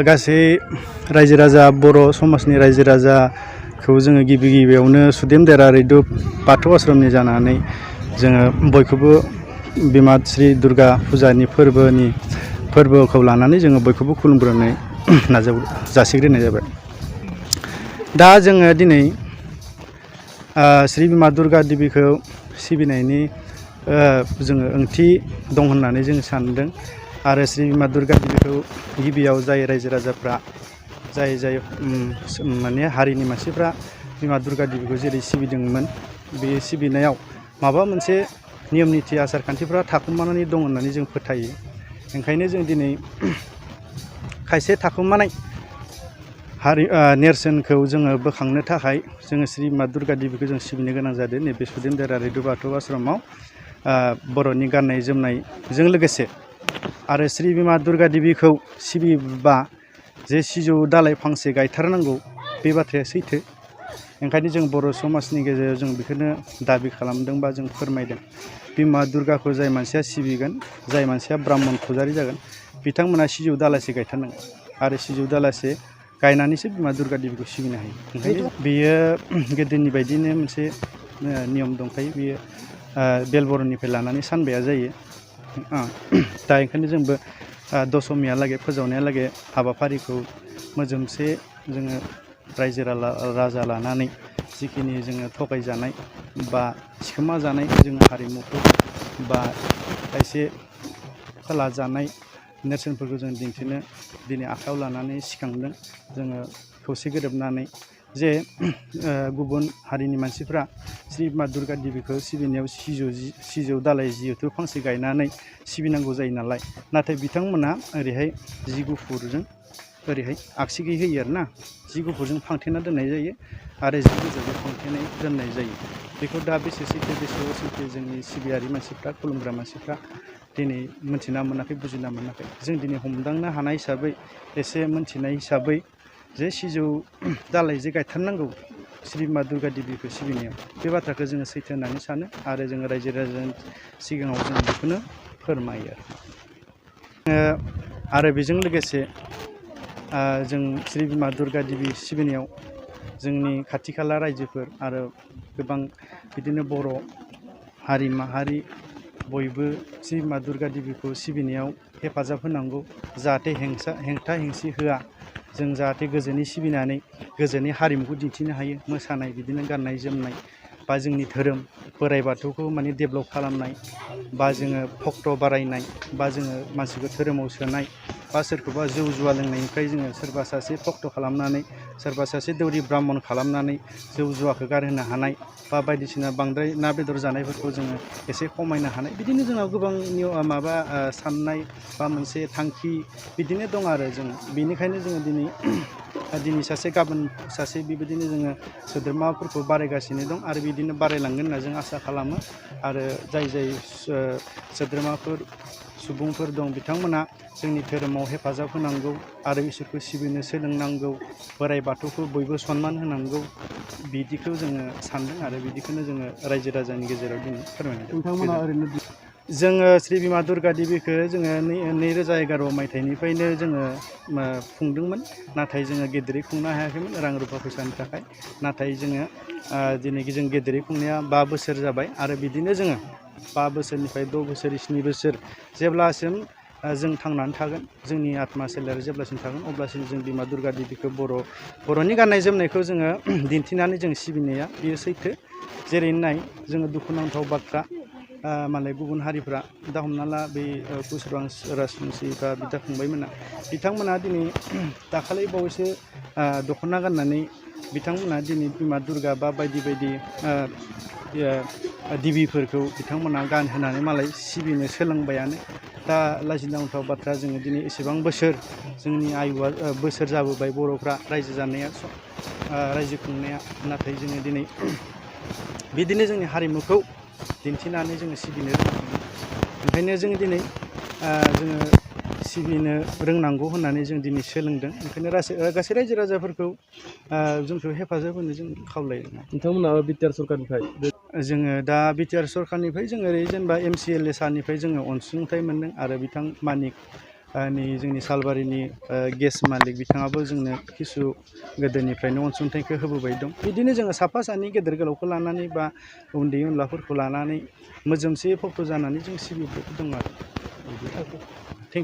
गासै रायजो राजा बर' समाजनि रायजो राजाखौ जोङो गिबियावनो सुदेम देरा रैदुब बाथौ आश्रमनि जानानै जोङो बयखौबो बिमा श्री दुर्गा फुजानि फोरबोखौ लानानै जोङो बयखौबो खुलुमग्रोनाय जासिग्रोनाय जाबाय। दा जोङो दिनै श्री बिमा दुर्गा देबीखौ सिबिनायनि जोङो ओंथि दं होननानै जों सानदों आरो श्री बिमा दुर्गा देबीखौ गिबियाव जाय रायजो राजाफ्रा जाय माने हारिनि मानसिफ्रा बिमा दुर्गा देबीखौ जेरै सिबिदोंमोन बे सिबिनायाव माबा मोनसे नियम निथि आसार खान्थिफ्रा थाखुमानानै दं होननानै जों फोथायो। ओंखायनो जों दिनै खायसे थाखुमानाय नेरसोनखौ जोङो बोखांनो थाखाय जोङो श्री बिमा दुर्गा देबीखौ जों सिबिनो गोनां जादों। नैबे सुदेम देरा रैदुब बाथौ आश्रमाव बर'नि गाननाय जोमनायजों लोगोसे आरो श्री बिमा दुर्गा देबीखौ सिबिबा जे सिजौ दालाय फांसे गायथारनांगौ बे बाथ्राया सैथो। ओंखायनो जों बर' समाजनि गेजेराव जों बेखौनो दाबि खालामदों बा जों फोरमायदों। बिमा दुर्गाखौ जाय मानसिया सिबिगोन, जाय मानसिया ब्राह्मण फुजारि जागोन, बिथांमोना सिजौ दालायसे गायथारनांगोन आरो सिजौ दालायसे गायनानैसो बिमा दुर्गा देबीखौ सिबिनो हायो। ओंखायनो बेयो गोदोनि बायदिनो मोनसे नियम दंखायो। बेयो बेलबरननिफ्राय लानानै सानबाया जायो। दा ओंखायनो जोंबो दशमियालागै फोजावनायालागै हाबाफारिखौ मोजोमसे जोङो रायजो राजा लानानै जिखिनि जोङो थगायजानाय बा सिखोमा जानाय जोङो हारिमुखौ बा खायसे खोला जानाय नेरसोनफोरखौ जों दिन्थिनो दिनै आखायाव लानानै सिखांदों। जोङो खौसे गोरोबनानै जे गुबुन हारिनि मानसिफ्रा श्री बिमा दुर्गा देबीखौ सिबिनायाव सिजौ दालाय जिहेथु फांसे गायनानै सिबिनांगौ जायो नालाय, नाथाय बिथांमोना ओरैहाय जि गुफुरजों ओरैहाय आगसिखै होयो आरोना, जि गुफुरजों फांथेना दोननाय जायो आरो जि गोजाजों फांथेनाय दोननाय जायो। बेखौ दा बेसे सैथो बेसे असैथो जोंनि सिबियारि मानसिफ्रा, खुलुमग्रा मानसिफ्रा दिनै मोनथिना मोनाखै, बुजिना मोनाखै। जों दिनै हमदांनो हानाय हिसाबै, एसे मोनथिनाय हिसाबै जे सिजौ दालाय जे गायथारनांगौ श्री बिमा दुर्गा देबीखौ सिबिनायाव, बे बाथ्राखौ जोङो सैथो होननानै सानो आरो जोङो रायजो राजानि सिगाङाव जों बेखौनो फोरमायो आरो बेजों लोगोसे जों श्री बिमा दुर्गा देबी सिबिनायाव जोंनि खाथि खाला रायजोफोर आरो गोबां बिदिनो बर' हारि माहारि बयबो श्री बिमा दुर्गा देबीखौ सिबिनायाव हेफाजाब होनांगौ। जाहाथे हेंथा हेंसि होआ, जों जाहाथे गोजोनै सिबिनानै गोजोनै हारिमुखौ दिन्थिनो हायो। मोसानाय, बिदिनो गाननाय जोमनाय बा जोंनि धोरोम बोराइ बाथौखौ माने डेभेलप खालामनाय बा जोङो भक्त बारायनाय बा जोङो मानसिखौ धोरोमाव सोनाय बा सोरखौबा जौ जुवा लोंनायनिफ्राय जोङो सोरबा सासे भक्त खालामनानै, सोरबा सासे दौरि ब्राह्मण खालामनानै जौ जुवाखौ गारहोनो हानाय बा बायदिसिना बांद्राय ना बेदर जानायफोरखौ जोङो एसे खमायनो हानाय, बिदिनो जोंनाव गोबां माबा साननाय बा मोनसे थांखि बिदिनो दं आरो जों बेनिखायनो जोङो दिनै सासे गाबोन सासे बेबायदिनो जोङो सोद्रोमाफोरखौ बारायगासिनो दं आरो बिदिनो बारायलांगोन होनना जों आसा खालामो। आरो जाय सोद्रोमाफोर सुबुंफोर दं बिथांमोना जोंनि धोरोमाव हेफाजाब होनांगौ आरो इसोरखौ सिबिनो सोलोंनांगौ, बोराइ बाथौखौ बयबो सनमान होनांगौ, बिदिखौ जोङो सानदों आरो बिदिखौनो जोङो रायजो राजानि गेजेराव दिनै फोरमायदों। नोंथांमोना ओरैनो जोङो श्री बिमा दुर्गा देबीखौ जोङो 2011 मायथाइनिफ्रायनो जोङो खुंदोंमोन, नाथाय जोङो गेदेरै खुंनो हायाखैमोन रां रुफा फैसानि थाखाय। नाथाय जोङो दिनै जों गेदेरै खुंनाया 5 बोसोर जाबाय आरो बिदिनो जोङो 5 बोसोरनिफ्राय 6 बोसोर 7 बोसोर जेब्लासिम जों थांनानै थागोन, जोंनि आत्मा सोलेरा जेब्लासिम थागोन अब्लासिम जों बिमा दुर्गा देबीखौ बर'नि गाननाय जोमनायखौ जोङो दिन्थिनानै जों सिबिनाया बेयो सैथो। जेरै नाय जोङो दुखुनांथाव बाथ्रा, मालाय गुबुन हारिफ्रा दा हमना ला बै राजबंसि बा बिदा फंबायमोना बिथांमोना दिनै दाखालि बावैसो दख'ना गाननानै बिथांमोना दिनै बिमा दुर्गा बा बायदि बायदि देबिफोरखौ बिथांमोना गानहोनानै मालाय सिबिनो सोलोंबायानो। दा लाजिनांथाव बाथ्रा, जोङो दिनै एसेबां बोसोर जोंनि आयुआ बोसोर जाबोबाय बर'फ्रा रायजो जानाया, रायजो खुंनाया, नाथाय जोङो दिनै बिदिनो जोंनि हारिमुखौ दिन्थिनानै जोङो सिबिनो रोङाखैमोन। ओंखायनो जों दिनै जोङो सिबिनो रोंनांगौ होननानै जों दिनै सोलोंदों। ओंखायनो गासै रायजो राजाफोरखौ जोंखौ हेफाजाब होनो जों खावलायो। नोंथांमोना बिटिआर सरकारनिफ्राय जोङो दा बिटिआर सरकारनिफ्राय जों ओरै जेनेबा MCLA सारनिफ्राय जोङो अनसुंथाइ मोन्दों आरो बिथां मानिक नै जोंनि सालबारिनि गेस मालिक बिथाङाबो जोंनो किसु गोदोनिफ्रायनो अनसुंथाइखौ होबोबाय दं। बिदिनो जोङो साफा सानै गेदेर गोलावखौ लानानै बा उन्दै उनलाफोरखौ लानानै मोजोमसे फट' जानानै जों सिबिबाय दं आरो।